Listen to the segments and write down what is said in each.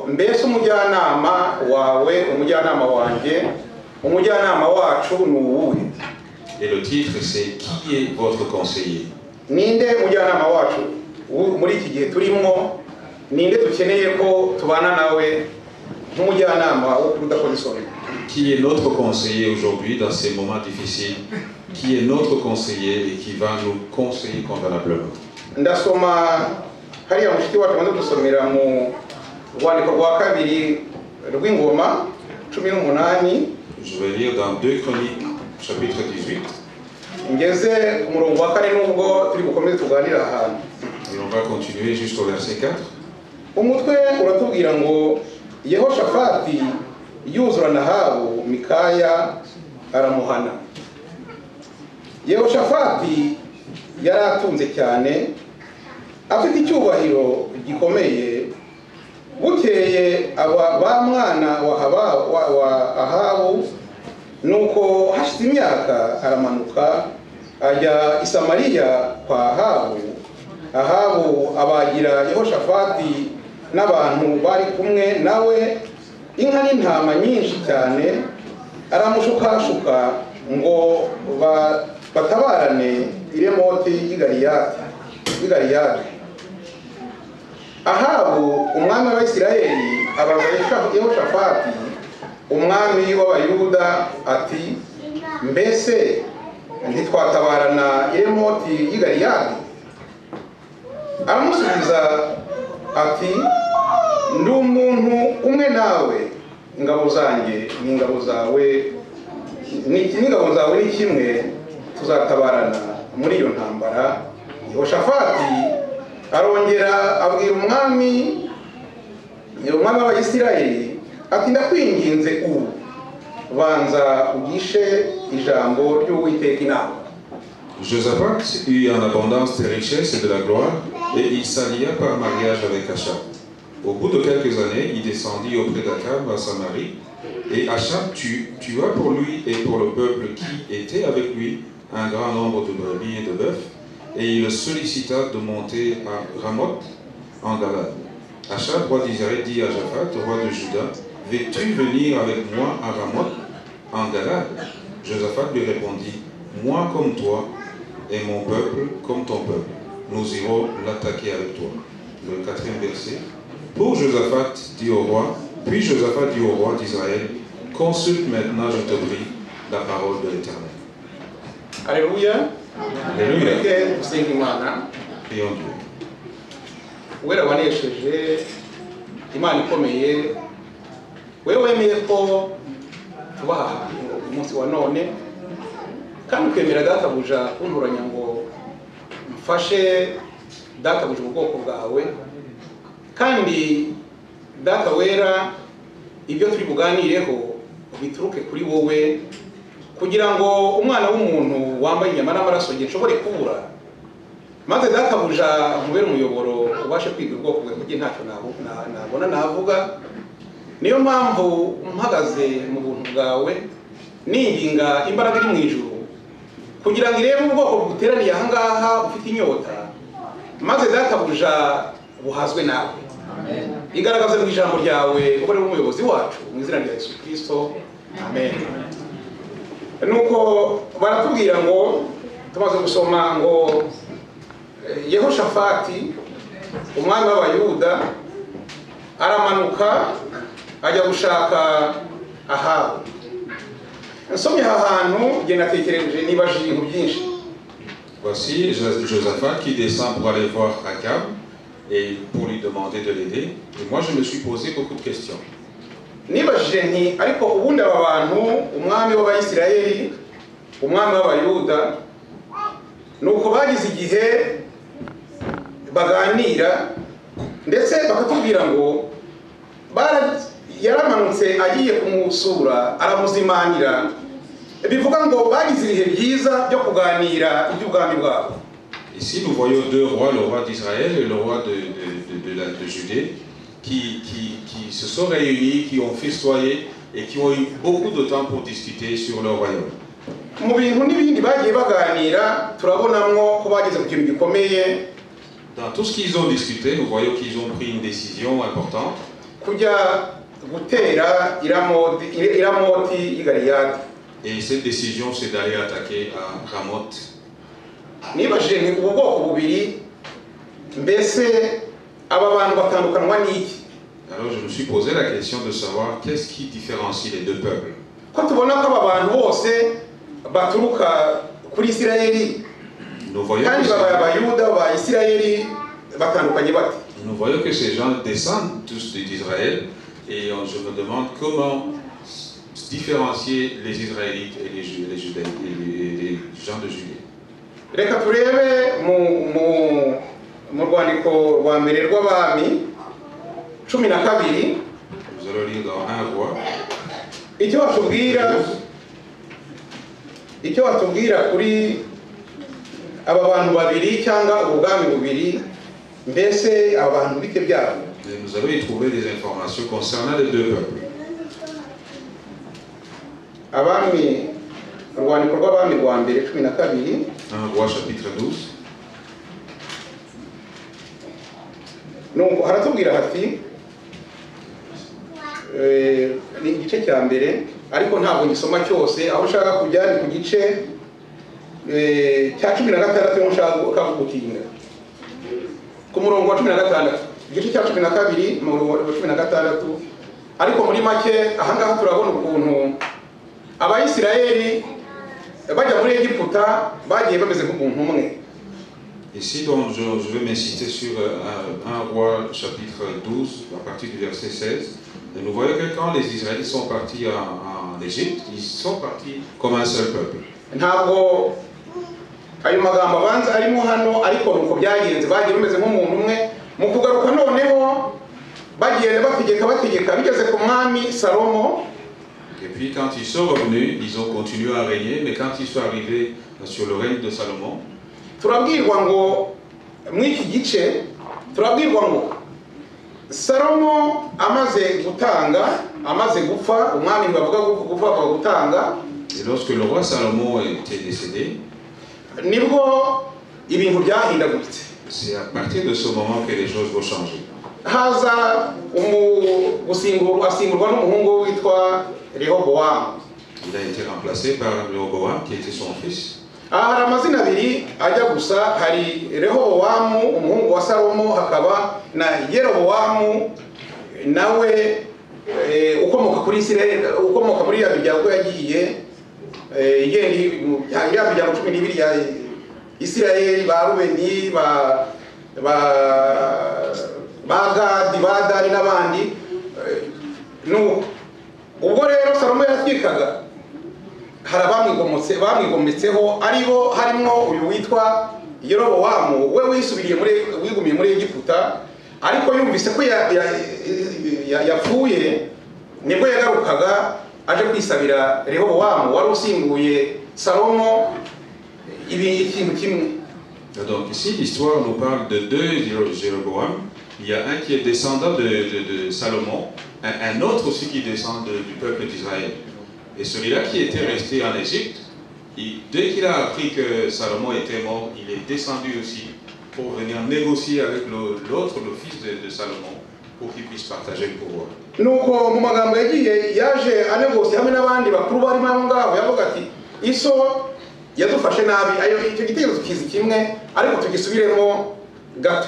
Mbese umujyanama wawe, umujyanama wanjye, umujyanama wacu ni uwuhe? Et le titre, c'est Qui est votre conseiller? Ninde mujyanama wacu muri iki gihe turimo? Ninde dukeneye ko tubana nawe nk'umujyanama wo kudakoza isoni? Qui est notre conseiller aujourd'hui dans ces moments difficiles? Qui est notre conseiller et qui va nous conseiller convenablement? Ndasoma hariya mushiki wacu amaze gusomera mu rwandiko rwa kabiri rw'Ingoma 18. Je vais lire dans 2 Chroniques, chapitre 18, ngeze ku murongo wa kane, nubwo turi bukomeze tuganire ahantu. Et on va continuer jusqu'au verset 4. Umutwe uratubwira ngo Yehoshafati yuzura na Ahabu, Mikaya aramuhana. Yehoshafati yari atunze cyane, afite icyubahiro gikomeye. Bukeye aba ba mwana wa Ahabu. Nuko hashize imyaka aramanuka ajya i Samariya kwa Ahabu. Ahabu abagira Yehoshafati n'abantu bari kumwe nawe inka n'intama nyinshi cyane, aramushukashuka ngo batabarane i Remoti y'i Galiyadi. Ahabu umwami w'Abisirayeli abaza Yehoshafati umwami w'Abayuda ati: "Mbese ntitwatabarana i Remoti y'i Galiyadi?" Aramusubiza ati: "Ndi umuntu umwe nawe, ingabo zanjye n'ingabo zawe n'ingabo zawe ni kimwe, tuzatabarana muri iyo ntambara." Yehoshafati arongera abwira umwami w'Abayisiraheli ati: "Ndakwinginze, ubu banza ugishe ijambo ry'Uwiteka inama." Josaphat eut en abondance des richesses et de la gloire, et il s'allia par mariage avec Achab. Au bout de quelques années, il descendit auprès d'Achab à Samarie, et Achab tua pour lui et pour le peuple qui était avec lui un grand nombre de brebis et de bœufs, et il le sollicita de monter à Ramoth en Galaad. Achab, roi d'Israël, dit à Josaphat, roi de Juda: "Veux-tu venir avec moi à Ramoth en Galaad?" Josaphat lui répondit: "Moi comme toi et mon peuple comme ton peuple, nous irons l'attaquer avec toi." Le quatrième verset. Pour Josaphat dit au roi, puis Josaphat dit au roi d'Israël: "Consulte maintenant, je te prie, la parole de l'Éternel." Aleluya. Alléluia. Mureke dusenga Imana. Prions Dieu. Wera wanesheje, Imana ikomeye, wewe wemeye ko tuba aha hantu umunsi wa none, kandi ukemera databuja kunturanya ngo mfashe databuja ubwoko bwawe, kandi Data wera, ibyo turi buganireho bituruke kuri wowe, kugira ngo umwana w'umuntu wambaye inyama n'amaraso nge nshobore kubura, maze databuja mubere umuyoboro ubashe kwiga ubwoko bwawe, kuko ntacyo nabona navuga. Niyo mpamvu mpagaze mu buntu bwawe, ninginga imbaraga iri mu ijuru kugira ngo irebe ubwoko buteraniye aha ngaha bufite inyota, maze databuja buhazwe nawe. Igaragaze mu ijambo ryawe kuko ari umuyobozi wacu, mu izina rya Yesu Kristo, amen. Nuko baratubwira ngo tumaze gusoma ngo Yehoshafati umwami w'Abayuda aramanuka ajya gushaka Ahabu. Nsomye aha hantu, njye natekereje, nibajije ibintu byinshi. Voici Josaphat qui descend pour aller voir Achab et pour lui demander de l'aider. Et moi, je me suis posé beaucoup de questions. Nibajije nti: ariko ubundi aba bantu, umwami w'Abayisiraheli, umwami w'Abayuda, nuko bagize igihe baganira, ndetse bakatubwira ngo yaramanutse agiye kumusura aramuzimanira, bivuga ngo bagize ibihe byiza byo kuganira iby'ubwami bwabo. Ici, nous voyons deux rois, le roi d'Israël et le roi de Judée, qui se sont réunis, qui ont festoyé et qui ont eu beaucoup de temps pour discuter sur leur royaume. Mu bintu n'ibindi bagiye baganira, turabonamwo ko bageze ku kintu gikomeye. Dans tout ce qu'ils ont discuté, nous voyons qu'ils ont pris une décision importante. Kujya gutera i Ramoti y'i Galeyadi. Et cette décision, c'est d'aller attaquer à Ramoth. Nibajije nti ubu bwoko bubiri, mbese aba bantu batandukanwa n'iki? Alors je me suis posé la question de savoir qu'est-ce qui différencie les deux peuples. Ko tubona ko aba bantu bose baturuka kuri Isirayeli, Nous voyons kandi que, babaye Abayuda ba Isirayeli, batandukanye bate? Nous voyons que ces gens descendent tous d'Israël et je me demande comment différencier les Israélites et les Judéens et les gens de Judée. Reka turebe mu rwandiko rwa mbere rw'Abami 12. Nous allons lire dans 1 Roi. Icyo batubwira kuri aba bantu babiri cyangwa ubwami bubiri, mbese aba bantu bite byabo? Et nous allons y trouver des informations concernant les deux peuples. Abami, urwandiko rw'Abami rwa mbere 12. 1 Roi chapitre 12. Nuko haratubwira hati ni igice cya mbere, ariko ntabwo ngisoma cyose. Aho ushaka kujya ni ku gice cya 16, niho nshaka gutinda, ku murongo wa 16, igice cya 12, umurongo wa 16. Ariko muri make ahangaha turabona ukuntu Abayisiraheli bajya muri Egiputa bagiye bameze nk'umuntu umwe. Ici, donc, je vais m'insister sur 1 Roi chapitre 12, à partir du verset 16. Et nous voyons que quand les Israélites sont partis en Égypte, ils sont partis comme un seul peuple. Ntabwo ayo magambo abanza arimo hano, ariko nuko byagenze, bagiye bameze nk'umuntu umwe. Mu kugaruka noneho bagenda bategeka, bategeka, bigeze ku mwami Salomo. Et puis quand ils sont revenus, ils ont continué à régner, mais quand ils sont arrivés sur le règne de Salomon, turabwirwa ngo muri iki gice turabwirwa ngo Salomo amaze gutanga, amaze gupfa, umwami ntibavuga gupfa, bavuga gutanga. Et lorsque le roi Salomon était décédé, nibwo ibintu byahindaguritse. C'est à partir de ce moment que les choses vont changer. Haza gusimburwa, asimburwa n'umuhungu we witwa Rehobowamu. Il a été remplacé par Rehoboam, qui était son fils. Aha hari amazina abiri ajya gusa: hari Rehobowamu umuhungu wa Salomo, hakaba na Yerobowamu nawe ukomoka kuri Isirayeli, ukomoka muri ya miryango yagiye igenda ya miryango 12 ya Isirayeli, ba Rubeni, ba Gadi, ba Dani n'abandi. Nuko ubwo rero Salomo yatwikaga, hari abamwigomotse, bamwigometseho, aribo harimo uyu witwa Yerobowamu, we wisubiriye muri wigumiye muri Egiputa, ariko yumvise ko yapfuye, nibwo yagarukaga aje kwisabira Rehobowamu wari usimbuye Salomo ibi ikintu kimwe. Donc ici, l'histoire nous parle de deux Jéroboam. Il y a un qui est descendant de Salomon, un autre aussi qui descend du peuple d'Israël. Et celui-là qui était resté en Égypte, dès qu'il a appris que Salomon était mort, il est descendu aussi pour venir négocier avec l'autre, le fils de Salomon, pour qu'il puisse partager le pouvoir. Nuko mu magambo yagiye yaje anegosiye hamwe n'abandi bakuru barimo aho ngaho, yavuga ati iso yadufashe nabi. Ayo icyo gitekerezo kizi kimwe, ariko tugisubiremo gato.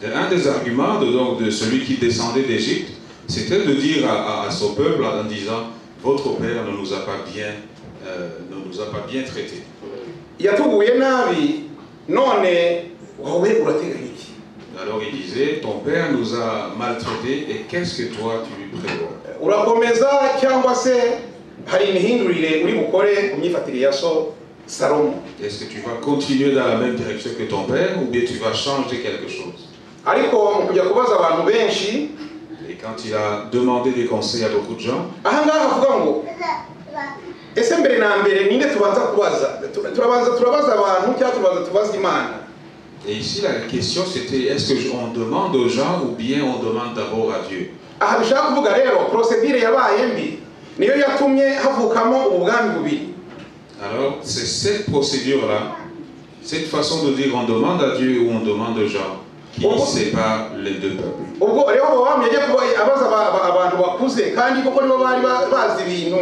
Et un des arguments donc, de celui qui descendait d'Égypte, c'était de dire à son peuple en disant: Votre père ne nous a pas bien traités. Yatuguye nabi, none wowe urateganya iki? Alors il disait: Ton père nous a maltraités et qu'est-ce que toi tu prévois? Urakomeza cyangwa se hari imihindurire uri bukore ku myifatire ya so Salomo? Est-ce que tu vas continuer dans la même direction que ton père ou bien tu vas changer quelque chose? Ariko mu kujya kubaza abantu benshi, Et quand il a demandé des conseils à beaucoup de gens, aha ngaha avuga ngo ese mbere na mbere ninde tubanza kubaza? Turabanza turabaza abantu cyangwa tubanza tubaza Imana? Et ici la question c'était: est-ce qu'on demande aux gens ou bien on demande d'abord à Dieu? Aha bishaka kuvuga rero procédure yabaye mbi, niyo yatumye havukamo ubwami bubiri. Alors c'est cette procédure-là, cette façon de dire on demande à Dieu ou on demande aux gens, qui sépare les deux peuples. Ubwo Rehobowamu yagiye kuba abaza abantu bakuze, kandi koko nibo bari bazi ibintu,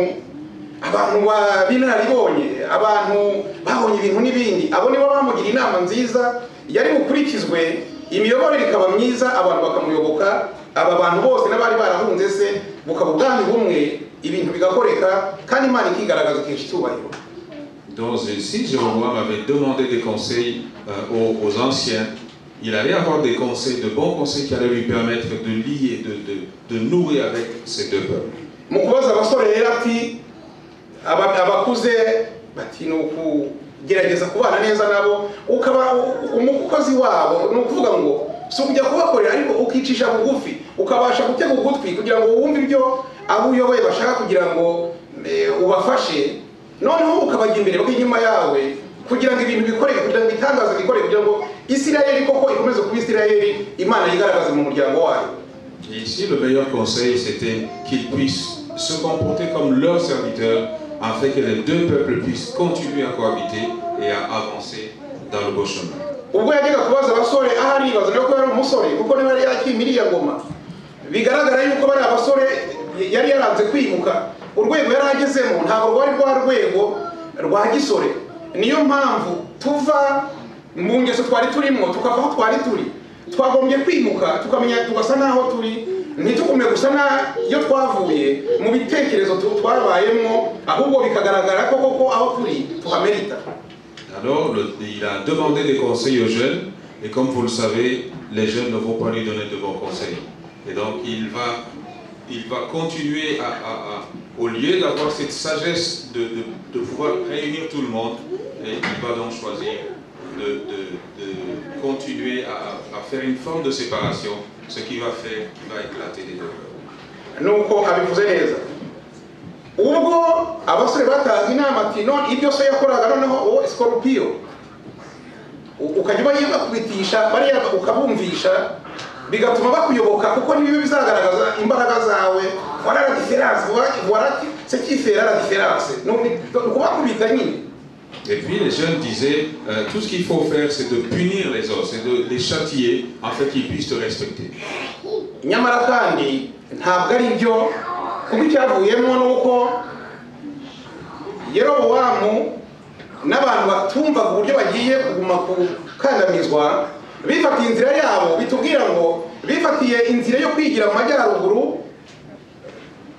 abantu b'inararibonye, abantu babonye ibintu n'ibindi, abo nibo bamugira inama nziza yari bukurikizwe, imiyoborere ikaba myiza, abantu bakamuyoboka, aba bantu bose n'abari barahunze se bukaba ubwami bumwe, ibintu bigakoreka kandi Imana ikigaragaza ikesha icyubahiro. Donc si Jéroboam avait demandé des conseils aux anciens, il allait avoir des conseils, de bons conseils qui allaient lui permettre de lier, de nouer avec ces deux peuples. Mu kubaza abasore rero ati abakuze bati ni ukugerageza kubana neza nabo, ukaba umukozi wabo, ni ukuvuga ngo si ukujya kubakorera ariko ukicisha bugufi, ukabasha gutega ugutwi kugira ngo wumve ibyo abo uyoboye bashaka kugira ngo ubafashe, noneho ukabajya imbere bako inyuma yawe kugira ngo ibintu bikoreke, kugira ngo ibitangaza bikoreke, kugira ngo Isirayeli koko ikomeze kuba Isirayeli, Imana yigaragaze mu muryango wayo. Et ici, le meilleur conseil, c'était qu'ils puissent se comporter comme leurs serviteurs, afin que les deux peuples puissent continuer à cohabiter et à avancer dans le beau chemin. Ubwo yajyaga kubaza abasore ahari baza ko yari umusore, kuko niba yari yakimiriye iriya ngoma, bigaragara yuko bari abasore yari yaranze kwimuka, urwego yari agezemo ntabwo rwari rwa rwego rwa gisore. Niyo mpamvu tuva mu ngeso twari turimo tukava aho twari turi, twagombye kwimuka tukamenya tugasa n'aho turi, ntitugume gusa n'ayo twavuye mu bitekerezo twabayemo, ahubwo bikagaragara ko koko aho turi tuhamerita. Alors, il a demandé des conseils aux jeunes, et comme vous le savez, les jeunes ne vont pas lui donner de bons conseils. Et donc, il va continuer au lieu d'avoir cette sagesse de pouvoir réunir tout le monde, et il va donc choisir de continuer à faire une forme de séparation, ce qui va faire, qui va éclater les deux peuples. Nuko abivuze neza. Ubwo abasore batanga inama ati none ibyo so yakoraga noneho wowe Scorpio ukajya ubakubitisha bariya ukabumvisha, bigatuma bakuyoboka, kuko nibi bizagaragaza imbaraga zawe. Voilà la différence, voilà ce qui fera la différence. Kubakubita nyine. Et puis les jeunes disaient, tout ce qu'il faut faire, c'est de punir les autres, c'est de les châtier, afin qu'ils puissent te respecter. Nyamara kandi ntabwo ari byo, kuko icyavuyemo ni uko Yerobowamu n'abantu batumvaga uburyo bagiye kuguma gukandamizwa, bifatiye inzira yabo, bitubwira ngo bifatiye inzira yo kwigira mu majyaruguru.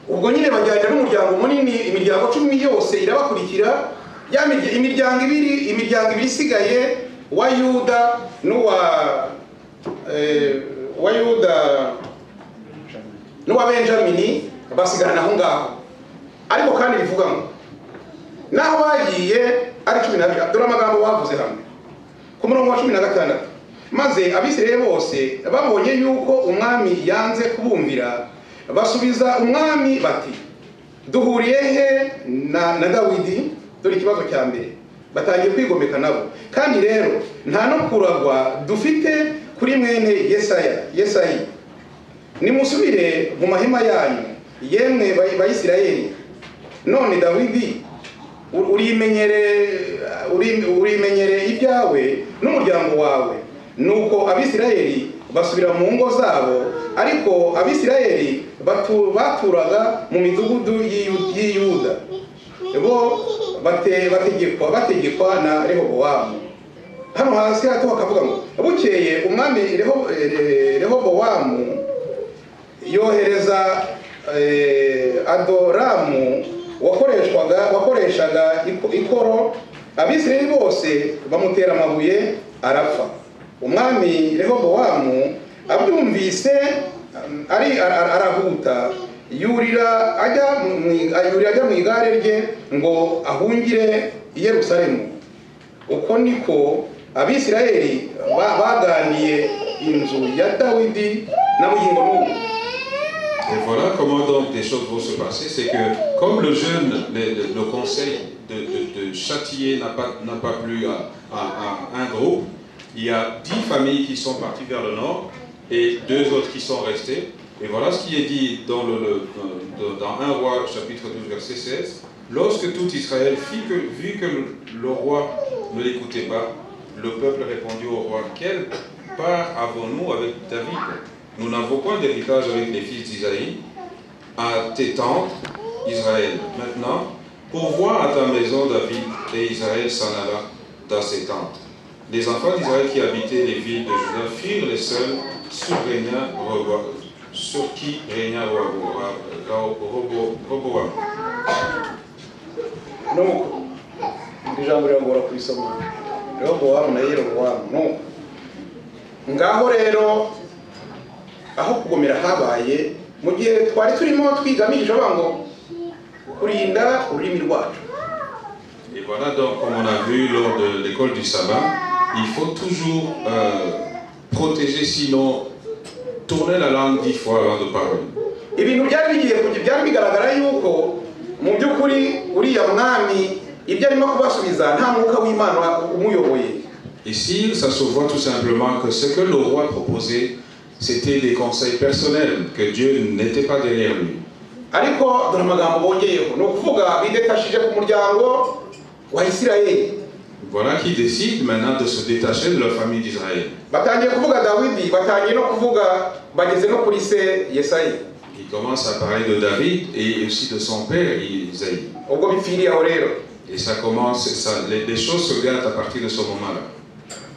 Ubwo nyine bajyanye n'umuryango munini, imiryango 10 yose irabakurikira, ya imiryango ibiri isigaye wa Yuda n'uwa wa Yuda n'uwa Benjamini basigarana aho ngaho. Ariko kandi bivuga ngo naho bagiye ari 12, dore amagambo bavuze hamwe ku murongo wa 16: maze Abisirayeli bose babonye yuko umwami yanze kubumvira, basubiza umwami bati duhuriye he na Dawidi? Dore ikibazo cya mbere batangiye kwigomeka nabo. Kandi rero nta no kuragwa dufite kuri mwene Yesayi, nimusubire mu mahema yanyu yemwe Bayisirayeli. None Dawidi urimenyere ibyawe n'umuryango wawe. Nuko Abisirayeli basubira mu ngo zabo, ariko Abisirayeli baturaga mu midugudu y'Iyuda, bo bategekwa na Rehobowamu. Hano hasi hato bakavuga ngo bukeye umwami Rehobowamu yohereza Adoramu wakoreshaga ikoro, Abisirayeli bose bamutera amabuye arapfa. Umwami Rehobowamu abyumvise ari arahuta, yurira ajya mu igare rye ngo ahungire i Yerusalemu. Uko niko Abisirayeli baganiye inzu ya Dawidi na bugingo n'ubu. Et voilà comment donc des choses vont se passer, c'est que comme le jeune, le conseil de châtier n'a pas plu à un groupe, il y a 10 familles qui sont parties vers le nord et 2 autres qui sont restées. Et voilà ce qui est dit dans 1 Roi chapitre 12 verset 16. Lorsque tout Israël vit que le roi ne l'écoutait pas, le peuple répondit au roi: quel part avons-nous avec David? Nous n'avons point d'héritage avec les fils d'Isaïe à tes tentes, Israël. Maintenant, pourvois à ta maison David, et Israël s'en alla dans ses tentes. Les enfants d'Israël qui habitaient les villes de Juda furent les seuls sur qui régna Roboam. Nuko ijambo riragora kurisoma, Rehobowamu na Yerobowamu. Nuko ngaho rero aho kugomera habaye mu gihe twari turimo twigamije bavuga ngo kurinda ururimi rwacu. Et voilà donc, comme on a vu lors de l'école du sabbat, il faut toujours protéger, sinon tourner la langue 10 fois avant de parler. Ibintu byari bigiye kujya, byari bigaragara yuko mu by'ukuri uriya mwami ibyo arimo kubasubiza nta mwuka w'Imana umuyoboye. Ici, ça se voit tout simplement que ce que le roi proposait, c'était des conseils personnels, que Dieu n'était pas derrière lui. Ariko dore amagambo bongeyeho, ni ukuvuga bidetashije ku muryango wa Isirayeli. Voilà qui décide maintenant de se détacher de la famille d'Israël. Batangiye kuvuga Dawidi, batangiye no kuvuga, bageze no kuri se Yesayi. Il commence à parler de David et aussi de son père Isaïe. Ubwo bipfiriye aho rero. Et ça commence, les choses se gâtent à partir de ce moment-là.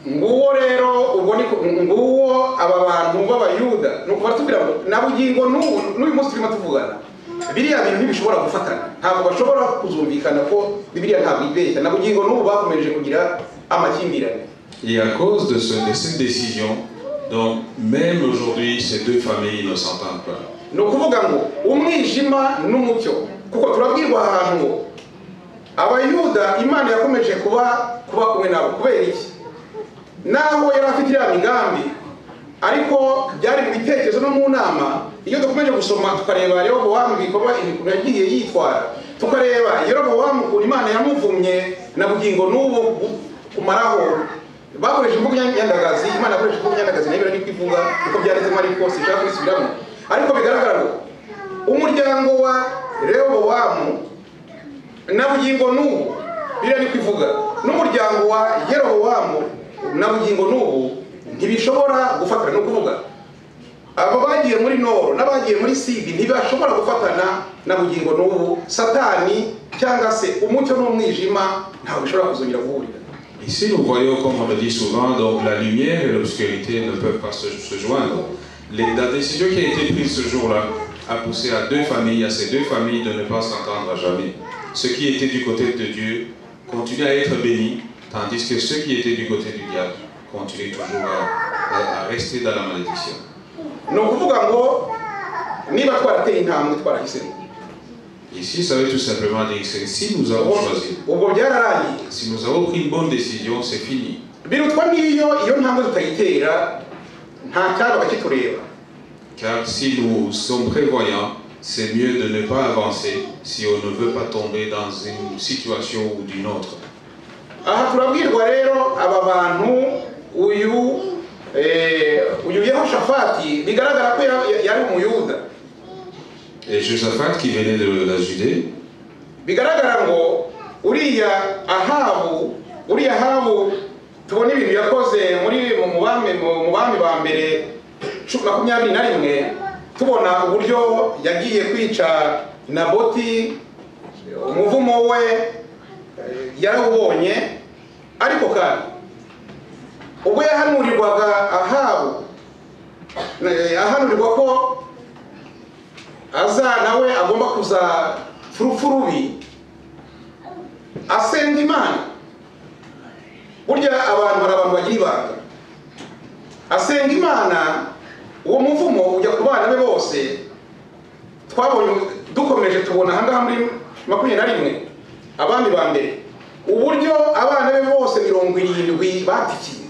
Nguwo rero ubwo ni nguwo aba bantu b'Abayuda, ni ukuba tubwira ngo na bugingo n'uyu munsi turimo tuvugana, biriya bintu ntibishobora gufatana, ntabwo bashobora kuzumvikana ko Bibiliya ntabwo ibeshya. Na bugingo n'ubu bakomeje kugira amakimbirane. Et à cause de cette décision, donc même aujourd'hui, ces deux familles ne s'entendent pas. Ni ukuvuga ngo umwijima n'umucyo, kuko turabwirwa ahantu ngo Abayuda Imana yakomeje kuba kumwe nabo. Kubera iki? Naho yari afite iriya migambi, ariko byari mu bitekerezo no mu nama. Iyo dukomeje gusoma tukareba Rehobowamu ibikorwa ukuntu yagiye yitwara, tukareba Yerobowamu ukuntu Imana yamuvumye na bugingo n'ubu kumaraho bakoresha imvugo nyandagazi. Imana yakoresha imvugo nyandagazi nayo niko ivuga, uko byanditsemo, ariko sinshaka kubisubiramo. Ariko bigaragara ngo umuryango wa Rehobowamu na bugingo n'ubu, biriya niko ivuga, n'umuryango wa Yerobowamu na bugingo n'ubu ntibishobora gufatana. No kuvuga abo bagiye muri noro n'abagiye muri sidi ntibashobora gufatana na bugingo n'ubu. Satani cyangwa se umucyo n'umwijima ntabwo bishobora kuzongera guhurira. Ici, nous voyons, comme on le dit souvent, donc la lumière et l'obscurité ne peuvent pas se joindre. La décision qui a été prise ce jour-là a poussé à deux familles, à ces deux familles de ne pas s'entendre à jamais. Ceux qui étaient du côté de Dieu continuent à être bénis, tandis que ceux qui étaient du côté du diable continuent toujours à rester dans la malédiction. Ni ukuvuga ngo niba twarateye intambwe twarahisemo. Ici, ça veut tout simplement dire que si nous avons choisi, Ubwo byararangiye. si nous avons pris une bonne décision, c'est fini. Birutwa n'iyo iyo ntambwe tutayitera nta cyabaga kitureba. Car si nous sommes prévoyants, c'est mieux de ne pas avancer si on ne veut pas tomber dans une situation ou d'une autre. Aha turabwirwa rero aba bantu, uyu Yehoshafati bigaragara ko yari umuyuda. Et Josaphat qui venait de la Judée, bigaragara ngo uriya Ahabu tubona ibintu yakoze muri mu bami ba mbere 21, tubona uburyo yagiye kwica Naboti, umuvumo we yarawubonye. Ariko kandi ubwo yahanurirwaga Ahabu, ahanurirwa ko aza nawe agomba kuza urupfu rubi, asenga Imana. Burya abantu, hari abantu bagira ibanga. Asenga Imana, uwo muvumo ujya ku bana be bose. Twabonye dukomeje tubona ahangaha muri 21 Abami ba Mbere uburyo abana be bose 70 batikiye.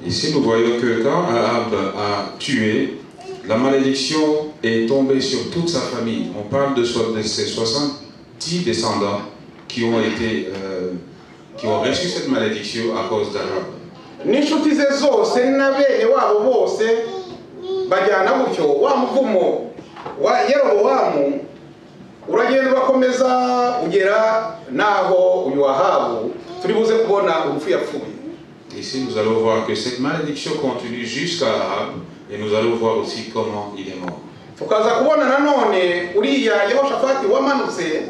Ici, nous voyons que quand Ahab a tué, la malédiction est tombée sur toute sa famille. On parle de ses 70 descendants qui ont reçu cette malédiction à cause d'Ahab. N'inshuti ze zose na bene wabo bose bajyana gutyo. Wa muvumo wa Yerobowamu uragenda urakomeza ugera n'aho uyu Ahabu turi buze kubona urupfu yapfuye. Ici, nous allons voir que cette malédiction continue jusqu'à Ahab, et nous allons voir aussi comment il est mort. Tukaza kubona nanone uriya Yehoshafati wamanutse,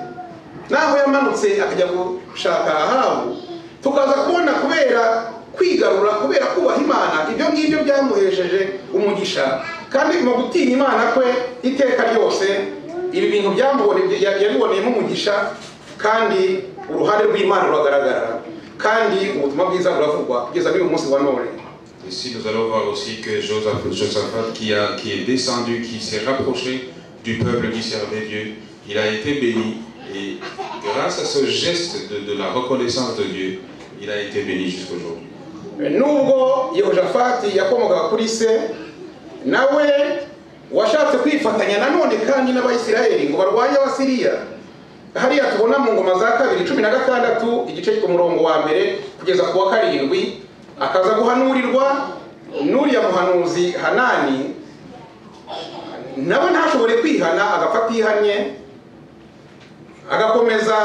naho yamanutse akajya gushaka Ahabu, tukaza kubona kubera kwigarura, kubera kubaha Imana, ibyo ngibyo byamuhesheje umugisha, kandi mu gutinya Imana kwe iteka ryose ibi bintu yabiboneyemo umugisha, kandi uruhande rw'Imana ruragaragara, kandi ubutumwa bwiza buravugwa kugeza n'uyu munsi wa none. Ici, nous allons voir aussi que Josaphat qui est descendu, qui s'est rapproché du peuple qui servait Dieu, il a été béni, et grâce à ce geste de la reconnaissance de Dieu, il a été béni jusqu'aujourd'hui. Nubwo Yehoshafati yakomokaga kuri se, nawe washatse kwifatanya nanone kandi n'Abayisiraheli ngo barwanye Abasiriya, hariya tubona mu Ngoma za Kabiri 16 igice ku murongo wa mbere kugeza ku wa 7, akaza guhanurirwa n'uriya muhanuzi Hanani, nawe ntashobore kwihana, agapfa atihanye, agakomeza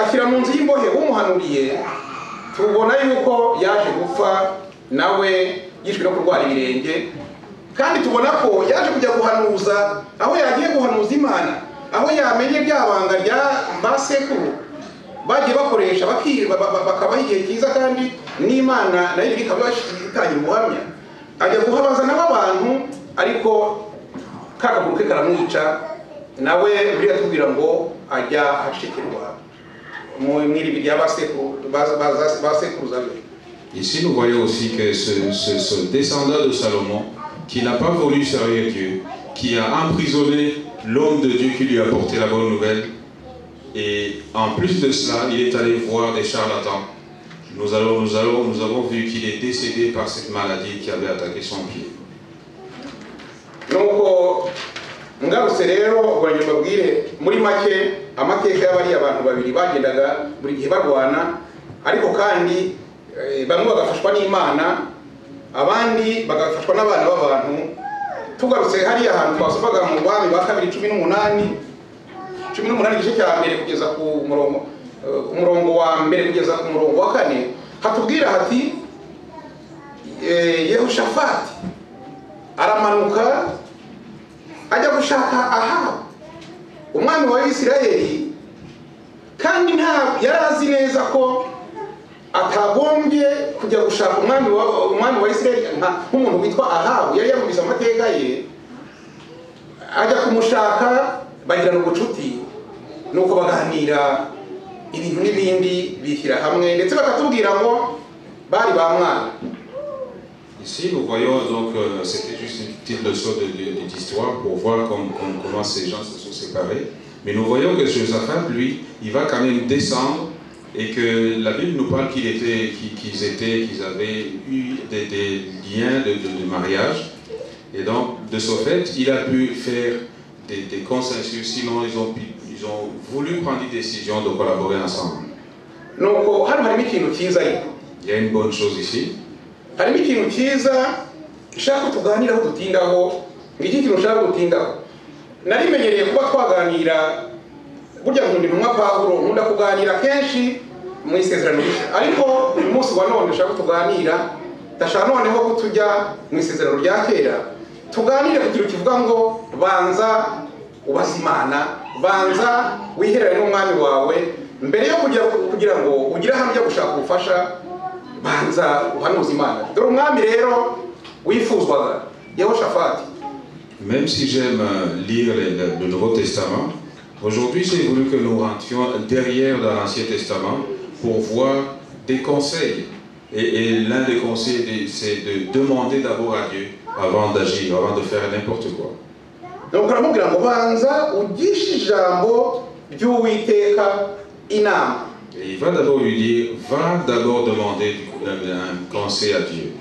ashyira mu nzu y'imbohe umuhanuriye. Tubona yuko yaje gupfa nawe yishwe no kurwara ibirenge, kandi tubona ko yaje kujya guhanuza, aho yagiye guhanuza Imana, aho yamenye byabanga rya basekuru bagiye bakoresha bakabaha igihe cyiza, kandi n'Imana nayo ikaba itangira ubuhamya, ajya guhabaza n'abantu, ariko kakaguru ke karamwica, nawe buriya tubwira ngo ajya ahashikirwa mu iribi rya basekuruza be. Ici, nous voyons aussi que ce descendant de Salomon, qui n'a pas voulu servir Dieu, qui a emprisonné l'homme de Dieu qui lui a apporté la bonne nouvelle, et en plus de cela, il est allé voir des charlatans. Nous avons vu qu'il est décédé par cette maladie qui avait attaqué son pied. Nuko ngarutse rero ubwo mbabwire muri make amateka y'abari abantu babiri bagendaga buri gihe barwana, ariko kandi bamwe bagafashwa n'Imana, abandi bagafashwa n'abana b'abantu. Tugarutse hariya ahantu twasomaga mu Bami ba Kabiri 18 igice cya mbere kugeza ku murongo wa mbere kugeza ku murongo wa 4, hatubwira hati Yehoshafati aramanuka ajya gushaka Ahabu umwami wa Isirayeli, kandi nta yarazi neza ko atagombye kujya gushaka umwami wa Isirayeli nk'umuntu witwa Ahabu, yari yarumvise amateka ye, ajya kumushaka bagirana ubucuti, nuko baganira ibintu n'ibindi, bishyira hamwe, ndetse bakatubwira ngo bari ba mwana. Ici, nous voyons donc, c'était juste une petite leçon d'histoire pour voir comment ces gens se sont séparés. Mais nous voyons que Josaphat, lui, il va quand même descendre, et que la Bible nous parle qu'ils avaient eu des liens de mariage. Et donc, de ce fait, il a pu faire des consensus, sinon ils ont voulu prendre des décisions de collaborer ensemble. Il y a une bonne chose ici. Harimo ikintu cyiza nshaka ko tuganiraho dutindaho, ngiki kintu nshaka gutindaho. Narimenyereye kuba twaganira, burya nkunda intumwa Pawulo, nkunda kuganira kenshi mu Isezerano Rishya, ariko uyu munsi wa none nshaka tuganira, ndashaka noneho ko tujya mu Isezerano rya Kera, tuganire ku kintu kivuga ngo banza ubaze Imana, banza wiherere n'umwami wawe mbere yo kugira ngo ugire ahantu ujya gushaka ubufasha, banza uhanuze Imana. Dore umwami rero wifuzwaga Yehoshafati. Même si j'aime lire le Nouveau Testament, aujourd'hui j'ai voulu que nous rentrions derrière dans l'Ancien Testament pour voir des conseils. Et l'un des conseils, c'est de demander d'abord à Dieu avant d'agir, avant de faire n'importe quoi. Donc aramubwira ngo banza ugishe ijambo ry'Uwiteka inama. Et il va d'abord lui dire, va d'abord demander un conseil à Dieu.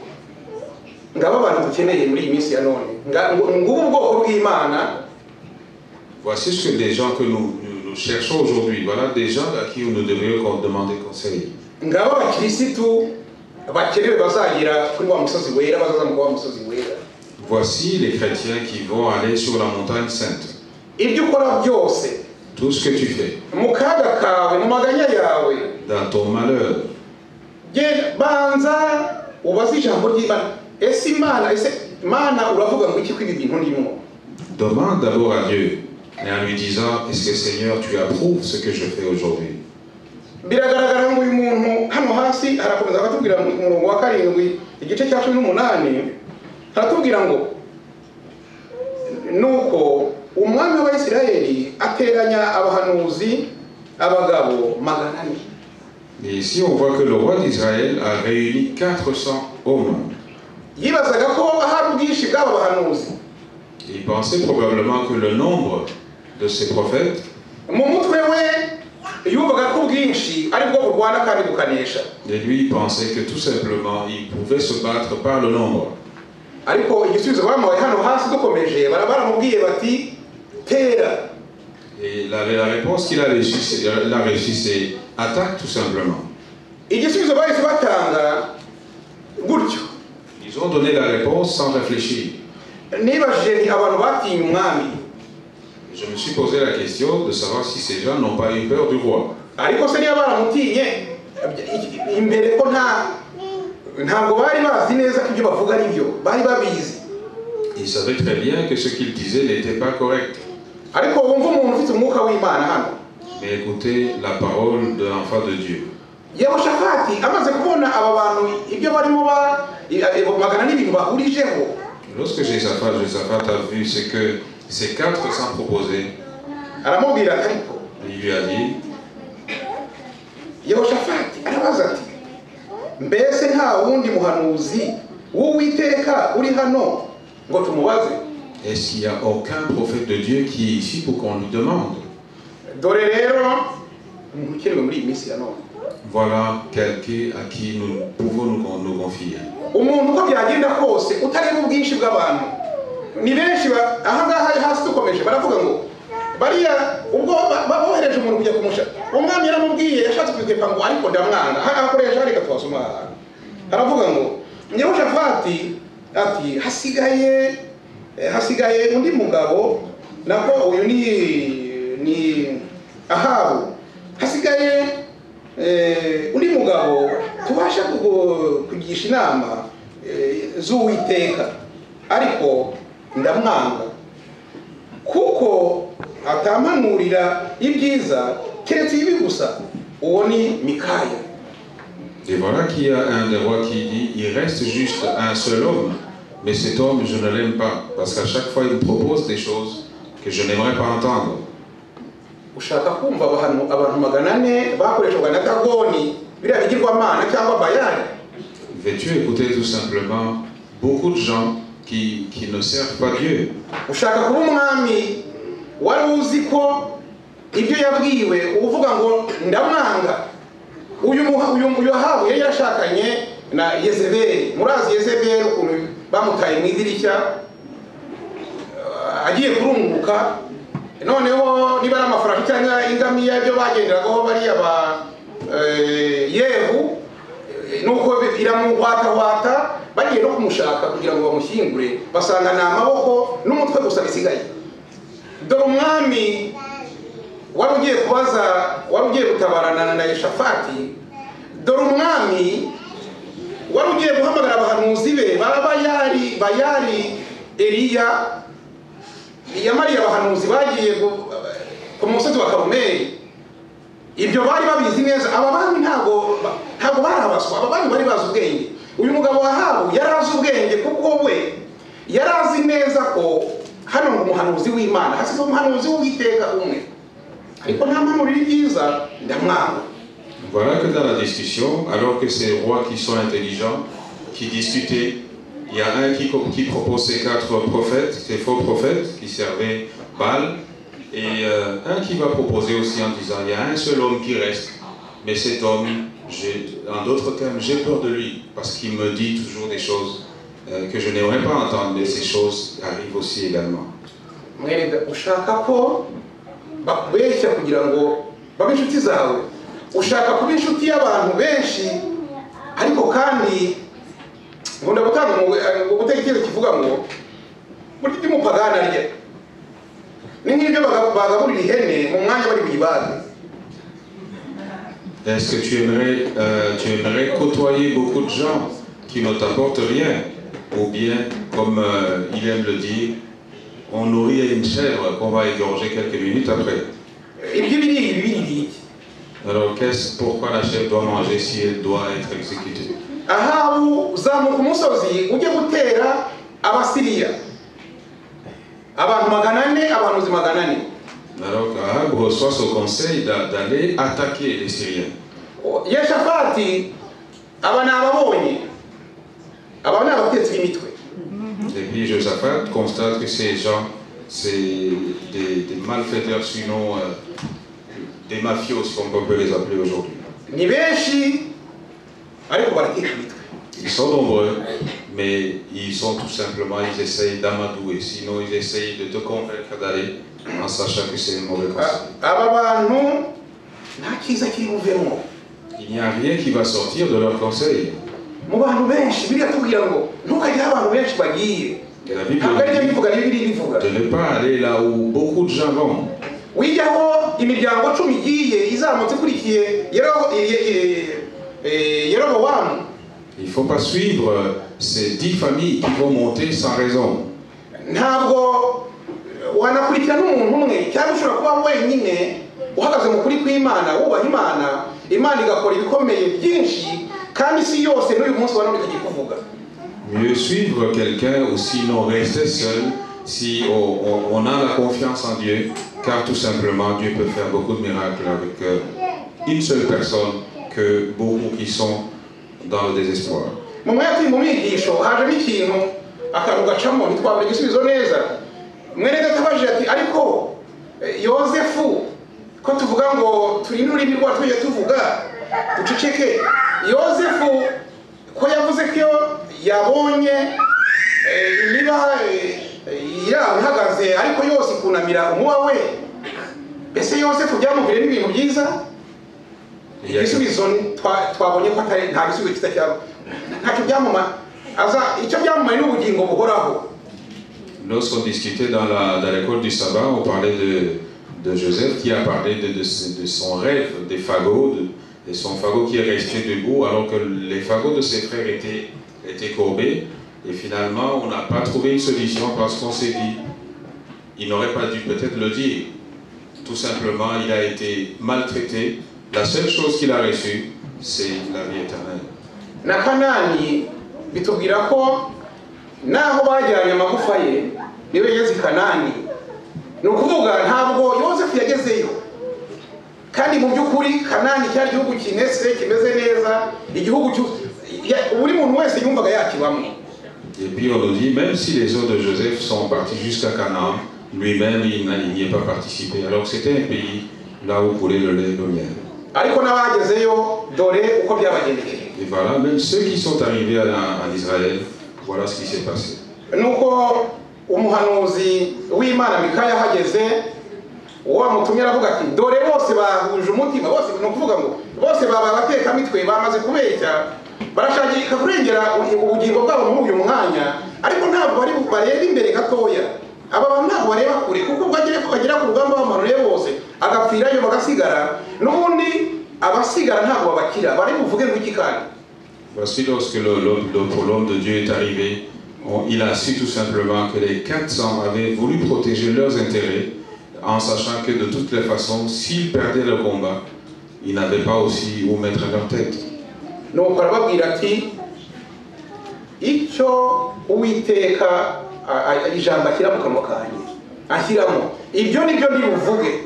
Ngabo abantu dukeneye muri iyi minsi ya none, ngubu ubwoko bw'Imana. Voici ce que les gens que nous cherchons aujourd'hui, voilà des gens à qui nous devrions demander conseil. Ngabo abakirisitu bakenewe bazagira kuri wa musozi wera, bazazamuka wa musozi wera. Voici les chrétiens qui vont aller sur la montagne sainte. Ibyo ukora byose, tout ce que tu fais, mu kaga kawe, mu maganya yawe, dans ton malheur, Genda banza ubaze ijambo ry'Imana. Ese Imana, ese Imana uravuga ngo iki ko ibi bintu ndimo? Demande d'abord à Dieu et en lui disant: Est-ce que Seigneur, tu approuves ce que je fais aujourd'hui? Biragaragara ngo uyu muntu hano hasi harakomeza akatubwira mu murongo wa 7 igice cya 18, haratubwira ngo nuko umwami w'Abayisiraheli ateranya abahanuzi abagabo 400. Et ici, on voit que le roi d'Israël a réuni 400 hommes. Yibazaga ko ahari ubwinshi bw'aba bahanuzi, Il pensait probablement que le nombre de ces prophètes, mu mutwe we yumvaga ko ubwinshi ari bwo burwana kandi bukanesha. Et lui, il pensait que tout simplement, il pouvait se battre par le nombre. Ariko igisubizo bamuhaye hano hasi dukomeje, baramubwiye bati tera. Et la réponse qu'il a reçue, c'est attaque tout simplement. Igisubizo bahise batanga gutyo. Ils ont donné la réponse sans réfléchir. Nibajije nti abantu batinye umwami. Je me suis posé la question de savoir si ces gens n'ont pas eu peur du roi. Ariko se niba baramutinye imbere ko ntabwo bari bazi neza ko ibyo bavuga ari byo, bari babizi. Ils savaient très bien que ce qu'ils disaient n'était pas correct. Ariko wumva umuntu ufite umwuka w'Imana hano. Mais écoutez la parole de l'enfant de Dieu. Yehoshafati amaze kubona aba bantu ibyo barimo magana n'ibintu bahurijeho. Lorsque Josaphat a vu ce que ces 400 proposaient, aramubwira ati ariko, il lui a dit, Yehoshafati arabaza ati mbese nta wundi muhanuzi w'Uwiteka uri hano ngo tumubaze? Est-ce qu'il n'y a aucun prophète de Dieu qui est ici pour qu'on lui demande? Dore rero umuntu ukenewe muri iyi minsi ya none. Voilà quelqu'un à qui nous pouvons nous confier. Umuntu uko byagenda kose utareba ubwinshi bw'abantu ni benshi aha ngaha hasi dukomeje baravuga ngo bariya ubwo bohereje umuntu kujya kumusha, umwami yaramubwiye yashatse kubikwepa ngo ariko ndamwanga. Akoresha reka twasoma aha. Haravuga ngo Yehoshafati ati hasigaye undi mugabo, nako uyu ni Ahabu, hasigaye undi mugabo tubasha kugisha inama z'Uwiteka, ariko ndamwanga kuko atampanurira ibyiza keretse ibi gusa, uwo ni Mikaya. Et voilà qu'il y a un des rois qui dit: il reste juste un seul homme, mais cet homme, je ne l'aime pas, parce qu'à chaque fois il me propose des choses que je n'aimerais pas entendre. Ushaka kumva abantu 400 bakoreshwaga na Dagoni, biriya bigirwamana cyangwa Bayali? Veux-tu écouter tout simplement beaucoup de gens qui ne servent pas Dieu? Ushaka kuba umwami wari uzi ko ibyo yabwiwe uvuga ngo ndamwanga. Uyu Ahabu yari yarashakanye na Yezebeli. Murazi Yezebeli ukuntu bamutaye mu idirishya agiye kurunguka, noneho niba ari amafaranga cyangwa ingamiya ibyo bagenderagaho bariya ba Yehu, nuko iramuhwatahwata, bagiye no kumushaka kugira ngo bamushyingure, basanga ni amaboko n'umutwe gusa bisigaye. Dore umwami wari ugiye kubaza, wari ugiye gutabarana na Yehoshafati, dore umwami wari ugiye guhamagara abahanuzi be ba Bayali, Eliya, yamariye abahanuzi bagiye ku musozi wa Karumeli. Ibyo bari babizi neza. Aba bami ntabwo barabaswa, aba bami bari bazi ubwenge. Uyu mugabo Ahabu yari azi ubwenge kuko we yari azi neza ko hano ngo umuhanuzi w'Imana hasize umuhanuzi w'Uwiteka umwe, ariko nta mpanurira ibyiza ndamwanga. Voilà que dans la discussion, alors que ces rois qui sont intelligents, qui discutaient, il y a un qui propose ces 4 prophètes, ces faux prophètes qui servaient Baal, et un qui va proposer aussi en disant: il y a un seul homme qui reste, mais cet homme, en d'autres termes, j'ai peur de lui, parce qu'il me dit toujours des choses que je n'aimerais pas entendre, mais ces choses arrivent aussi également. Ushaka ko bakubeshya kugira ngo babe inshuti zawe, ushaka kuba inshuti y'abantu benshi, ariko kandi nkunda gutanga ubutegetsi kivuga ngo burya ibyo umupagani arya ni nk'ibyo bagaburira ihene mu mwanya bari buyibage. Est-ce que tu aimerais côtoyer beaucoup de gens qui ne t'apportent rien? Ou bien, comme il aime le dire, on nourrit une chèvre qu'on va égorger quelques minutes après. Ibyo biri ibi biri iki? Alors, pourquoi la chèvre doit manger si elle doit être exécutée? Ahabu zamuka umusozi ujye gutera Abasiriya abantu 400 abahanuzi 400. Alors qu'Ahab reçoit ce conseil d'aller attaquer les Syriens. Yeshafati aba ni ababonye aba ni abatetsi b'imitwe. Et puis Josaphat constate que ces gens, c'est des malfaiteurs, sinon des mafios, comme on peut les appeler aujourd'hui. Ni benshi ariko barateka imitwe. Ils sont nombreux, mais ils sont tout simplement, ils essayent d'amadouer, sinon ils essayent de te convaincre d'aller en sachant que c'est un mauvais conseil. Aba bantu nta cyiza kiri buvemo. Il n'y a rien qui va sortir de leur conseil. Mu bantu benshi biriya tubwira ngo ntukajye aho abantu benshi bagiye. Et la Bible Ntabwo aribyo dit bivuga ni Bibiliya bivuga. De ne pas aller là où beaucoup de gens vont. Wijyaho imiryango 10 igiye izamutse ikurikiye Yerobowamu. Il ne faut pas suivre ces 10 familles qui vont monter sans raison. Ntabwo wanakurikira n'umuntu umwe cyangwa ushobora kuba wenyine uhagaze mu kuri kw'Imana wubaha Imana, Imana igakora ibikomeye byinshi kandi isi yose n'uyu munsi wa none ikagikuvuga. Mieux suivre quelqu'un ou sinon rester seul si on a la confiance en Dieu, car tout simplement Dieu peut faire beaucoup de miracles avec une seule personne que beaucoup qui sont dans le désespoir. Mu mwanya turi mu mwigisho hajemo ikintu akantu gacamo ntitwabona igisubizo neza. Mwene data abajije ati ariko Yozefu ko tuvuga ngo turinde ururimi rwacu tujye tuvuga duceceke, Yozefu ko yavuze ko iyo yabonye imiba iri aho ihagaze ariko yose ikunamira umuba we, mbese Yozefu byamuviriyemo ibintu byiza? Il y a- Igisubizo twabonye ko atari nta gisubizo cyiza cyaba ntacyo byamuma aza icyo byamumariye ni ubugingo buhoraho. Lorsqu'on discutait dans l'école du sabbat, on parlait de Joseph qui a parlé de son rêve des fagots, et son fagot qui est resté debout alors que les fagots de ses frères étaient courbés. Et finalement, on n'a pas trouvé une solution parce qu'on s'est dit, il n'aurait pas dû peut-être le dire. Tout simplement, il a été maltraité. La seule chose qu'il a reçue, c'est la vie éternelle. Na Kanani bitubwira ko naho bajyanye amagufa ye niwe yageze i Kanani ni ukuvuga ntabwo Yosefu yagezeyo kandi mu by'ukuri Kanani cyari igihugu kinese kimeze neza igihugu buri muntu wese yumvaga yakibamo. Et puis on nous dit, même si les os de Joseph sont partis jusqu'à Canaan, lui-même il n'y est pas participé. Alors que c'était un pays là où coulait le lait et le miel. Ariko n'abagezeyo dore uko byabagendekeye. Et voilà, même ceux qui sont arrivés en Israël, voilà ce qui s'est passé. Nuko umuhanuzi w'Imana Mikaya ahageze uwo wamutumye aravuga ati dore bose bahuje umutima bose ni ukuvuga ngo bose baba abatekamitwe bamaze kubeshya barashaka kurengera ubugingo bwabo muri uyu mwanya ariko ntabwo bari bareba imbere gatoya aba bantu ntabwo bareba kure kuko ubwo bagera ku rugamba bamanuye bose agapfirayo bagasigara n'ubundi abasigara ntabwo babakira bari buvuge ngo iki kandi. Voici lorsque l'homme de Dieu est arrivé, il a su tout simplement que les 400 avaient voulu protéger leurs intérêts, en sachant que de toutes les façons, s'ils perdaient le combat, ils n'avaient pas aussi où mettre leur tête. Nuko arababwira ati icyo Uwiteka ijambo ashyira mu kanwa kanjye ashyiramo ibyo nibyo ndibuvuge.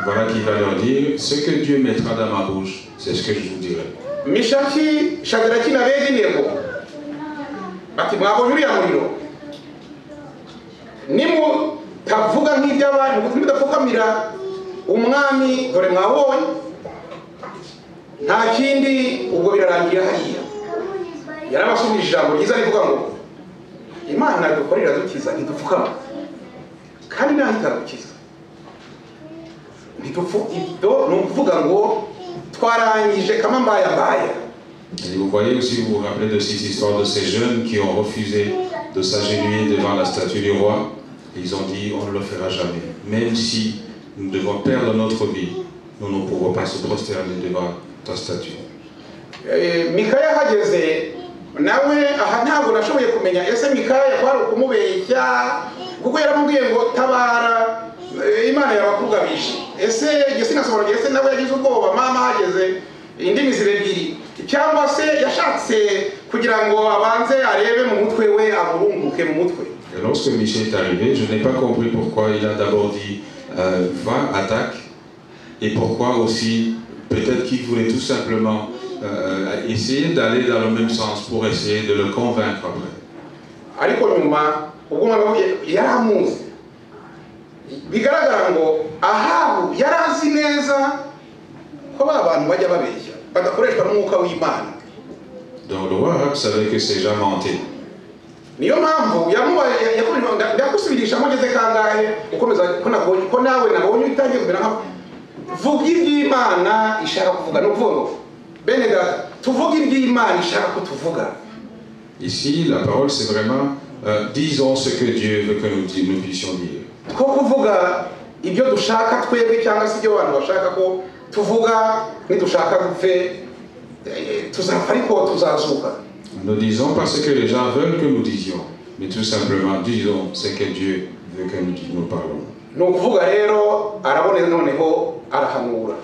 Voilà qu'il va leur dire, ce que Dieu mettra dans ma bouche, c'est ce que je vous dirai. Mishaki Shadaraki na Bedenego bati mwabonye uriya muriro nimutavuga nk'iby'abandi nimudapfukamira umwami dore mwabonye nta kindi ubwo birarangira hariya. Yarabasubije ijambo ryiza rivuga ngo Imana dukorera dukiza ntidupfukama kandi naho itadukiza ntidupfu ibyo ni ukuvuga ngo twarangije kama mbaya mbaya. Et vous voyez aussi, vous vous rappelez de cette histoire de ces jeunes qui ont refusé de s'agenouiller devant la statue du roi. Ils ont dit, on ne le fera jamais. Même si nous devons perdre notre vie, nous ne pouvons pas se prosterner devant ta statue. Mikaya ahageze nawe, aha ntabwo nashoboye kumenya ese Mikaya kwari ukumubeshya, kuko yaramubwiye ngo tabara, Imana yabakugabije. Ese njye sinasobanura, ese nawe yagize ubwoba mama ahageze indimi ziba ebyiri, cyangwa se yashatse kugira ngo abanze arebe mu mutwe we, amurunguke mu mutwe. Et lorsque Michée est arrivé, je n'ai pas compris pourquoi il a d'abord dit va, attaque, et pourquoi aussi, peut-être qu'il voulait tout simplement essayer d'aller dans le même sens pour essayer de le convaincre après. Ariko nyuma ubwo umwana we yari amuzi, bigaragara ngo Ahabu yari azi neza ko ba bantu bajya babeshya badakoreshwa n'umwuka w'Imana. Donc le roi Achab savait que ces gens mentaient. Niyo mpamvu yamubaye yakomeje, ndagusubirishamo ngeze kangahe ukomeza ko nabonye ko nawe nabonye utangiye kumera nka vuga iby'Imana ishaka kuvuga. Ni ukuvuga ngo bene data, tuvuge iby'Imana ishaka ko tuvuga. Ici, la parole, c'est vraiment disons ce que Dieu veut que nous puissions dire. Two kuvuga ibyo dushaka twebwe cyangwa se ibyo abantu bashaka ko tuvuga, nidushaka gupfe tuzapfa ariko tuzazuka. Nous disons pas ce que les gens veulent que nous disions, mais tout simplement disons ce que Dieu veut que nous parlons. Ni ukuvuga rero arabona noneho arahanura.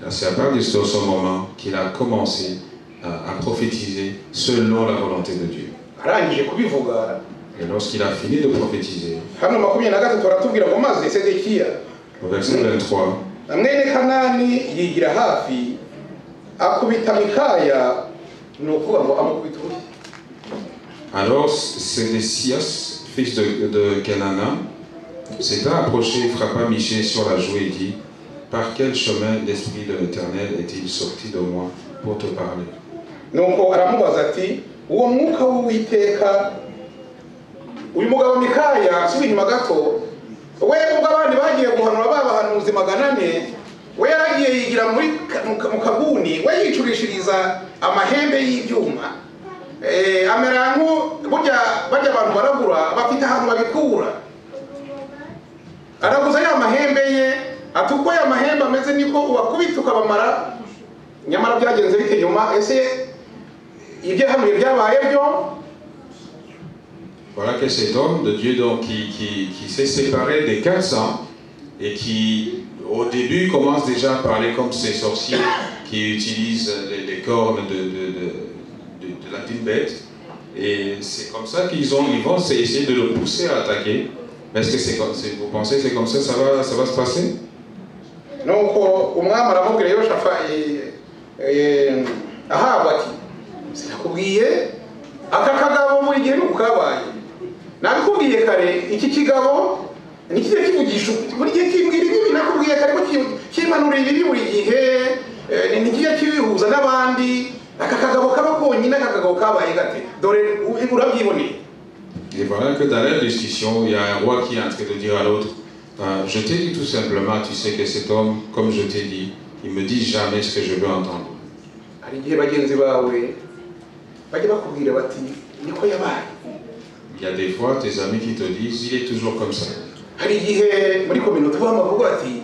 C'est à partir de ce moment qu'il a commencé à prophétiser selon la volonté de Dieu. Arangije kubivuga, Et lorsqu'il a fini de prophétiser, hano 23 aratubwira ngo maze Sedekiya au verset 23, na mwene Kanani yigira hafi akubita Mikaya, ni ukuvuga ngo amukubita urushyi. Alors Sédécias, fils de Kenana, s'est approché, frappa Michée sur la joue et dit: Par quel chemin l'Esprit de l'Éternel est-il sorti de moi pour te parler? Nuko aramubaza ati uwo mwuka w'Uwiteka. Uyu mugabo Mikaya, nsubira inyuma gato, we ubwo abandi bagiye guhanura babahanuzi 400, we yaragiye yigira muri mu kaguni, we yicurishiriza amahembe y'ibyuma. Amera nko burya bajya abantu baragura bafite ahantu babikura, araguza ya mahembe ye, ati uko ya mahembe ameze niko ubakubita ukabamara. Nyamara byagenze bite nyuma? Ese ibyo yahanuye byabaye byo? Voilà que cet homme de Dieu donc, qui s'est séparé des 400 et qui au début commence déjà à parler comme ces sorciers qui utilisent les cornes de la d'une bête. Et c'est comme ça qu'ils vont essayer de le pousser à attaquer. Mais est-ce que vous pensez que c'est comme ça, ça va se passer? Nuko umwami aramubwira Yoshafa Ahabu ati sinakubwiye aka kagabo buri gihe nuko kabaye, nabikubwiye kare, iki kigabo nikijya kivugisha buri gihe kimbwira ibibi, nakubwiye kare ko kimanura ibibi buri gihe, nikijya kibihuza n'abandi, aka kagabo kaba konyine, aka kagabo kabaye gate, dore urabyiboneye. Et voilà que dans la discussion, il y a un roi qui est en train de dire à l'autre, je t'ai dit tout simplement, tu sais que cet homme, comme je t'ai dit, il me dit jamais ce que je veux entendre. Hari igihe bagenzi bawe bajya bakubwira bati niko yabaye. Il y a des fois tes amis qui te disent, il est toujours comme ça. Hari igihe muri communauté bavuga bati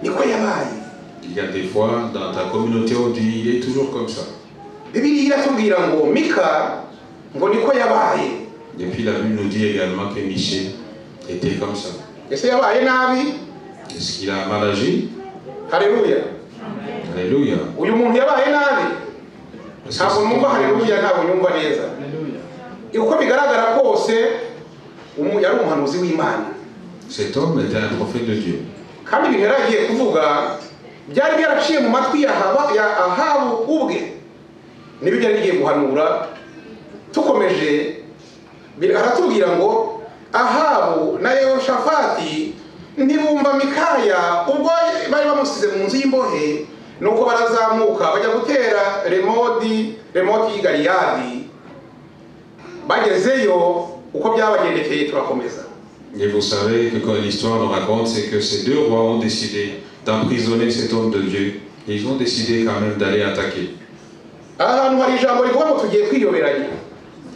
niko yabaye. Il y a des fois dans ta communauté on dit, il est toujours comme ça. Bibiliya iratubwira ngo Mika ngo niko yabaye. Et puis la Bible nous dit également que Michée était comme ça. Ese yabaye nabi? Est-ce qu'il a mal agi? Haleluya. Alléluia. Uyu muntu yabaye nabi? Ntabwo numva haleluya, ntabwo nyumva neza. Uko bigaragara kose yari umuhanuzi w'Imana. Cet homme était un prophète de Dieu. Kandi ibintu yari agiye kuvuga byari byaraciye mu matwi ya Ahabu ubwe, nibyo byari bigiye guhanura. Tukomeje aratubwira ngo Ahabu na Yehoshafati ntibumva Mikaya ubwo bari bamusize mu nzu y'imbohe, nuko barazamuka bajya gutera Remoti y'i Galeyadi. Bagezeyo uko byabagendekeye turakomeza. Et vous savez que quand l'histoire nous raconte, c'est que ces deux rois ont décidé d'emprisonner cet homme de Dieu. Et ils ont décidé quand même d'aller attaquer. Ahantu hari ijambo rivuga ngo tugiye kwiyoberanya.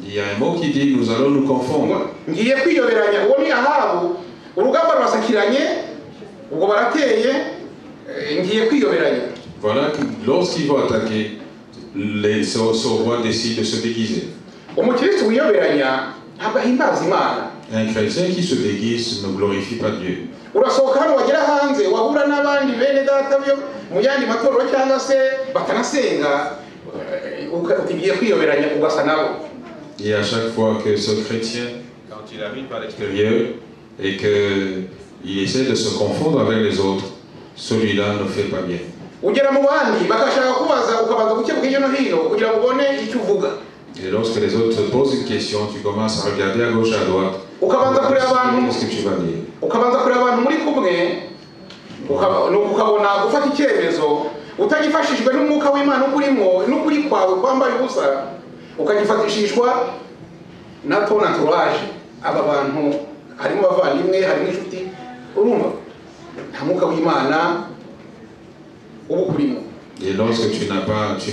Il y a un mot qui dit nous allons nous confondre. Ngiye kwiyoberanya, uwo ni Ahabu, urugamba rurasakiranye, ubwo barateye, ngiye kwiyoberanya. Voilà que lorsqu'ils vont attaquer, ce roi décide de se déguiser. Umukristo wiyoberanya ntabwo ahimbaza Imana. Un chrétien qui se déguise ne glorifie pas Dieu. Urasohoka hano wagera hanze wahura n'abandi bene data byo mu yandi matorero cyangwa se batanasenga, uti ngiye kwiyoberanya ugasa nabo. Et à chaque fois que ce chrétien, quand il arrive à l'extérieur et qu'il essaie de se confondre avec les autres, celui-là ne fait pas bien. Ugera mu bandi bakashaka kubaza, ukabanza gukebuka hirya no hino kugira ngo ubone icyo uvuga. Et lorsque les autres te posent une question, tu commences à regarder à gauche et à droite. Ukabanza kureba abantu Qu'est-ce que tu vas dire? Ukabanza kureba abantu muri kumwe, nuko ukabona gufata icyemezo utagifashijwe n'umwuka w'Imana ukurimo n'ukuri kwawe kwambaye ubusa, ukagifatishishwa na ton entourage. Aba bantu harimo abavandimwe, harimo inshuti, urumva nta mwuka w'Imana uba ukurimo. Et lorsque tu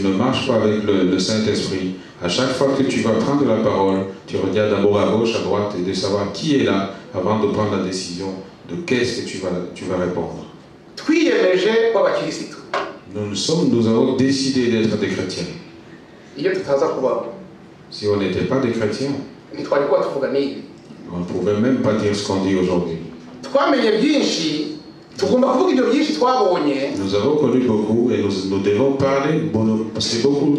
ne marches pas avec le Saint-Esprit, à chaque fois que tu vas prendre la parole, tu regardes d'abord à gauche, à droite, et de savoir qui est là avant de prendre la décision de qu'est-ce que tu vas répondre. Twiyemeje kw'abakirisitu. Nous avons décidé d'être des chrétiens. Iyo tutaza kubaho, Si on n'était pas des chrétiens, ntitwari kuba tuvuga n'ibi. On ne pouvait même pas dire ce qu'on dit aujourd'hui. Twamenye byinshi, tugomba kuvuga ibyo byinshi twabonye. Nous avons connu beaucoup et nous, nous devons parler. Bon, c'est beaucoup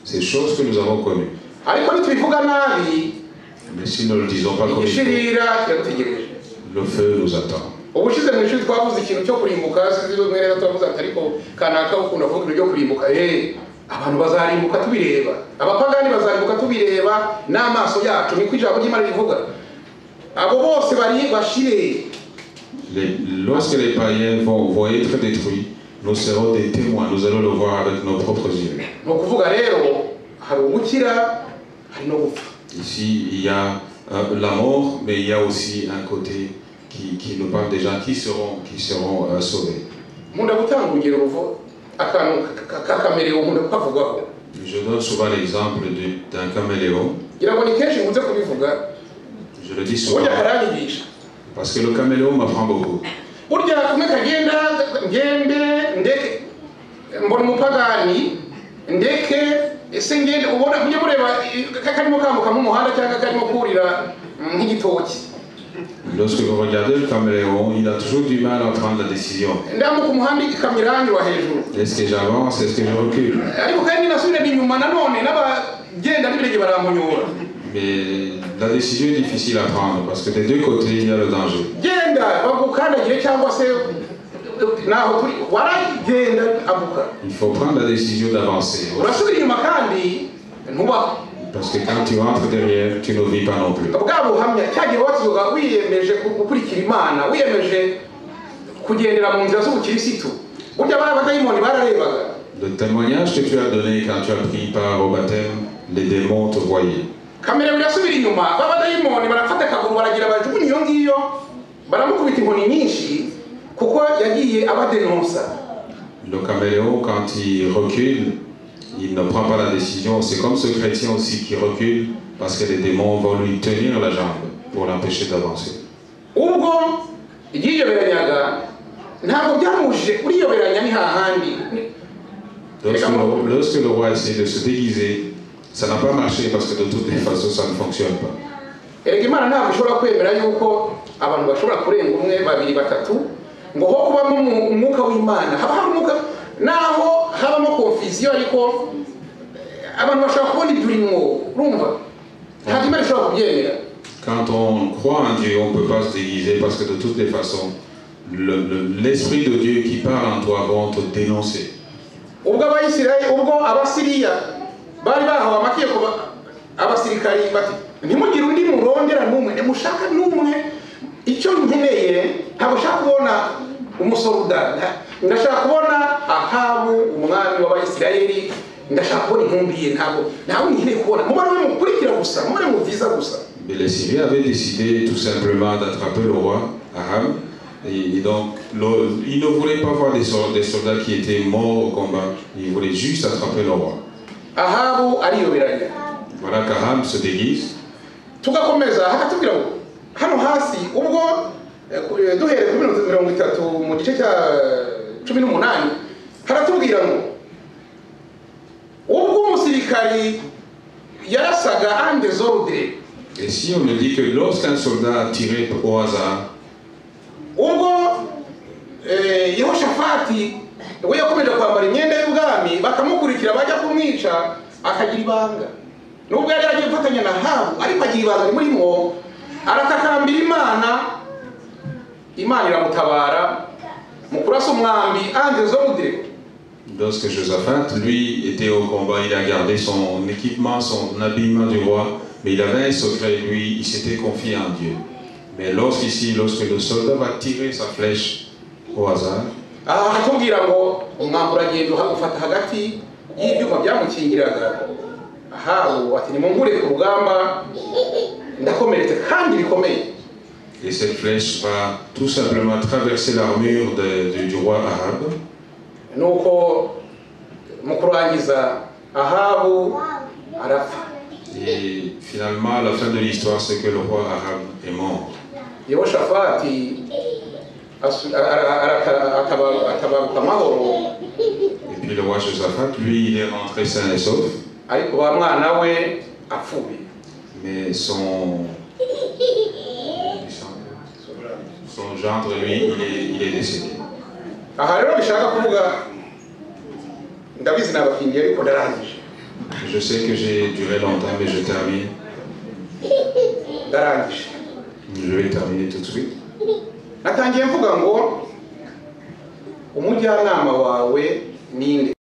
ces choses que nous avons connues. Ariko nitubivuga nabi, Mais si nous ne le disons pas comme il faut, igishirira kiradutegereje. Le feu nous attend. Ubushize mu ishuri twavuze ikintu cyo kurimbuka, sinzi mwene data twavuze ati ariko kanaka ukunda kuvuga ibintu byo kurimbuka. Abantu bazarimbuka tubireba, abapagani bazarimbuka tubireba n'amaso yacu, niko ijambo ry'Imana rivuga, abo bose bari bashire. Lorsque les païens vont être détruits, nous serons des témoins, nous allons le voir avec nos propres yeux. Ni ukuvuga rero hari ugukira, hari no gupfa. Ici, il y a la mort, mais il y a aussi un côté qui nous parle des gens qui seront sauvés. Nkunda gutanga urugero ruvo akantu k'akamerewo, nkunda kukavugaho. Je donne souvent l'exemple d'un caméléon. Ngira ngo ni kenshi nkunze kubivuga. Je le dis souvent Burya karanyigisha. Parce que le caméléon m'apprend beaucoup. Burya kumwe kagenda ngende ndeke mbona umupagani, ndeke ese ngende, ubona mujye mureba karimo kambuka nk'umuhanda cyangwa karimo kurira nk'igitoki. Lorsque vous regardez le caméléon, il a toujours du mal à prendre la décision. Ndambuka umuhanda, ikamyo iranyura hejuru. Est-ce que j'avance? Est-ce que je recule? Ariko kandi nasubira inyuma nanone n'abagenda n'ibirenge baramunyura. Mais la décision est difficile à prendre parce que des deux côtés, il y a le danger. Genda bagukandagire cyangwa se naho turi waragenda ambuka. Il faut prendre la décision d'avancer. Urasubira inyuma kandi ntubaho. Parce que quand tu rentres derrière, tu ne vis pas non plus. Bwa buhamya cyagihe wabatizwaga wiyemeje gukurikira Imana, wiyemeje kugendera mu nzira z'ubukirisitu, burya bari abadayimoni bararebaga. Le témoignage que tu as donné quand tu as pris part au baptême, les démons te voyaient. Caméléon irasubira inyuma, b'abadayimoni barafata akaguru baragira bajugunya iyo ngiyo, baramukubita inkoni nyinshi kuko yagiye abadenonsa. Le caméléon, quand il recule, il ne prend pas la décision. C'est comme ce chrétien aussi qui recule parce que les démons vont lui tenir la jambe pour l'empêcher d'avancer. Ubwo yiyoberanyaga ntabwo byamubujije kuriyoberanya, ni hahandi. Lorsque le roi essaie de se déguiser, ça n'a pas marché parce que de toutes les façons, ça ne fonctionne pas. Erega Imana ntabwo ishobora kwemera yuko abantu bashobora kurenga umwe, babiri, batatu ngo ho kubamo umwuka w'Imana. Haba hari umwuka naho habamo confusion, ariko abantu bashobora kubona ibyo urimo, urumva ntabwo Imana ishobora kubyemera. Quand on croit en Dieu, on ne peut pas se déguiser parce que de toutes les façons, l'Esprit de Dieu qui parle en toi va te dénoncer. Ubwo Abayisirayeli, ubwo Abasiriya bari bahawe amategeko, abasirikari bati ntimugire undi murondera n'umwe, ntimushaka n'umwe, icyo nkeneye ntabwo nshaka kubona umusoruda, ndashaka kubona Ahabu umwami w'Abayisirayeli, ndashaka kubona intumbi ye, ntabwo ntabwo nkeneye kubona mubare we mukurikira gusa, mubare muviza gusa. Mais les Syriens avaient décidé tout simplement d'attraper le roi Ahab. Et donc, ils ne voulaient pas voir des soldats qui étaient morts au combat. Ils voulaient juste attraper le roi. Ahabu ariyoberanya. Voilà qu'Ahab se déguise. Tugakomeza hakatubwira ngo hano hasi ubwo duhereye kuri 30 mu gice cya 18. Haratubwira ngo ubwo umusirikari yarasaga en désordre, Et si on nous dit que lorsqu'un soldat a tiré au hasard, ubwo Yehoshafati we yakomeje kwambara imyenda y'ubwami, bakamukurikira bajya kumwica, akagira ibanga, nubwo yari yagiye gufatanya na Ahabu, ariko agira ibanga rimurimo, aratakambira Imana, Imana iramutabara mu kurasa umwambi en désordre. Lorsque Josaphat, lui, était au combat, il a gardé son équipement, son habillement du roi, mais il avait un secret, lui, il s'était confié en Dieu. Mais lorsqu'ici, lorsque le soldat va tirer sa flèche au hasard, Aha hakubwira ngo umwambi uragenda ufata hagati y'ibyuma byamukingiraga. Ahabu ati: "Nimunkure ku rugamba, ndakomeretse kandi bikomeye." Et cette flèche va tout simplement traverser l'armure du roi Ahab. Nuko mu kurangiza Ahabu arapfa. Et finalement, la fin de l'histoire, c'est que le roi Ahab est mort. Yehoshafati atabaruka amahoro. Et puis le roi Josaphat, lui, il est rentré sain et sauf, Ariko ba mwana we apfuye. Mais son gendre, lui, il est décédé. Aha rero bishaka kuvuga, ndabizi nabafingiye, ariko ndarangije. Je sais que j'ai duré longtemps, mais je termine. Ndarangije. Je vais terminer tout de suite. Natangiye mvuga ngo umujyanama wawe ninde?